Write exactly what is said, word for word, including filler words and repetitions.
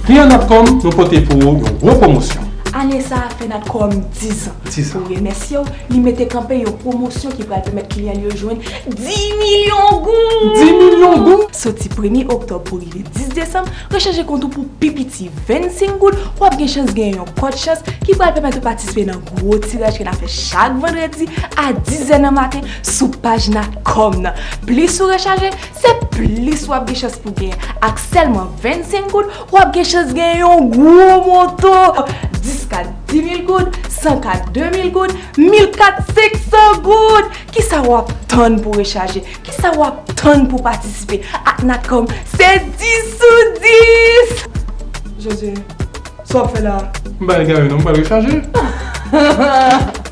Kliyan Natcom, nou pote pou ou yon gwo pwomosyon. Ane sa a fè Natcom diz an. Pou remèsye w, li mete kanpe yon pwomosyon ki pral pèmèt kliyan li yo jwenn dis milyon goud. Dis milyon goud? Soti premye oktòb pou rive dis desanm, rechaje kont ou pou pi piti vennsenk goud, w ap gen chans genyen yon kòd chans ki pral pèmèt ou patisipe nan gwo tiraj ke n ap fè chak vandredi a dizè nan maten sou paj Natcom nan. Plis ou rechaje, se plis w ap gen chans pou genyen. Ak sèlman vennsenk goud, w ap gen chans genyen yon gwo monto. Dis ka dis mil goud, san ka de mil goud, mil ka senk san goud. Kisa w ap tann pou rechaje? Kisa w ap tann pou patisipe? Ak Natcom, se dis sou dis! Josue, sa w ap fè la? M pa egare non, m pral rechaje.